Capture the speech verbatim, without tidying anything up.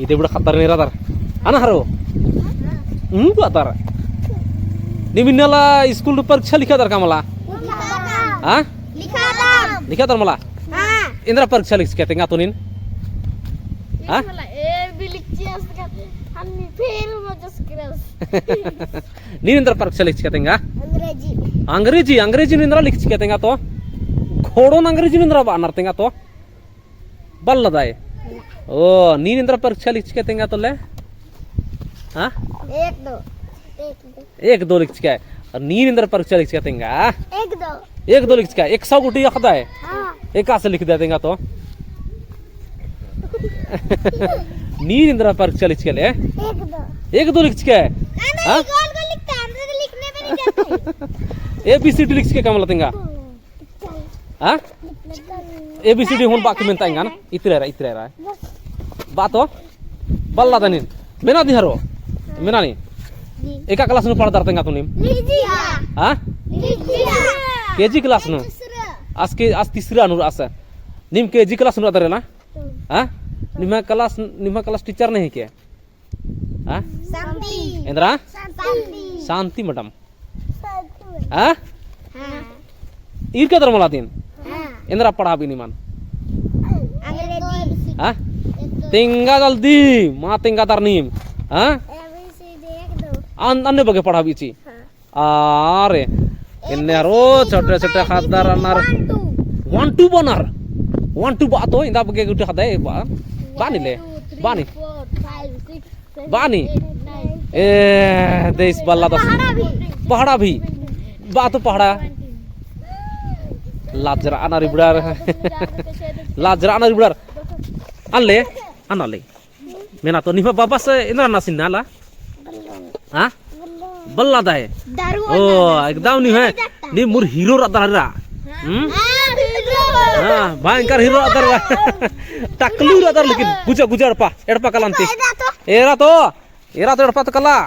इदे बड़ा खतरनाक रअदर। अना हरो? हम्म, बअदर। नीम इन्नेला स्कूल नू परीक्षा लिखादर का मला? लिखादम। हाँ? लिखादम। लिखादर मला? हाँ। एन्दरा परीक्षा लिखचका तेंगा तो नीन? हाँ? मला ए भी लिखची अस्का, हम फेल हो जस क्रस। नीन एन्दरा परीक्षा लिखचका तेंगा? अंग्रेजी। अंग्रेजी, अंग्रेजी नू एन्दरा लिखचका तेंगा तो? घोड़ोन अंग्रेजी नू एन्दरा बअनर तेंगा तो? बल्ला दय। ओ, नीन एन्दरा परीक्षा लिखचका तेंगा तो ले? हाँ? एक दो। एक दो। एक दो लिखचका। और नीन एन्दरा परीक्षा लिखचका तेंगा? एक दो। एक दो लिखचका। एक सौ गुटी अख़दय? हाँ। एकासे लिखदय तेंगा तो? नीन एन्दरा परीक्षा लिखचका ले? एक दो। एक दो लिखचका? ना, ना, हाँ? ये गोल गोल लिखता है, हम तो लिखने में नहीं जाते। A B C D लिखचका का मला तेंगा? हाँ? A B C D हूँ बअ की मेनता एंगन? इतरा एरा, इतरा एरा। बअ तो? बल्ला दनिन। मेना दी हरो? मेना नी? एका class नू पढ़दर तेंगा तो नीम? हाँ? KG class नू? आस के, आस तीसरा नू रअस। नीम KG class नू रअदर ना? हाँ? निम्है class, निम्है class teacher नहीं के? हाँ? शांति। एन्दरा? शांति। शांति madam। शांति madam। हाँ? हाँ। ईरकादर मला नीन? हाँ। एन्दरा पढ़ाबई निमन? अंग्रेजी। हाँ? तेंगा जल्दी, मा तेंगादर नीम। हाँ? A B C D एक दो। अन-, अन्ने बग्गे पढ़ाबई ची। हाँ। अरे, एन्ने हरो छोटे छोटे ख़द्दर रअनर। One two। One two बअनर। One two बअ तो, इन्दा बग्गे गुट्ठी ख़द्दय बअ। बअनी ले। One, two, three, बअनी। Four, five, six, seven, बअनी। Eight, nine। ए, देश बल्ला दस। पहाड़ा भी। पहाड़ा भी। बअ तो पहाड़ा। लाजरा अना रिबड़ार। लाजरा अना रिबड़ार। अन ले, अन ले। मेना तो निम्है बाबस एन्दरा नासिन ना ला? हाँ? बल्ला दय। दारू ओ, वाला। एकदम निम्है, नी मुर hero रअदर रा। हम्म? हाँ, hero। हाँ, भयंकर hero रअदर रा। टकलू रअदर लेकिन, गुजा, गुजा एड़पा, एड़पा कलान ती। एरा तो। एरा तो, एरा तो एड़पा तो कला।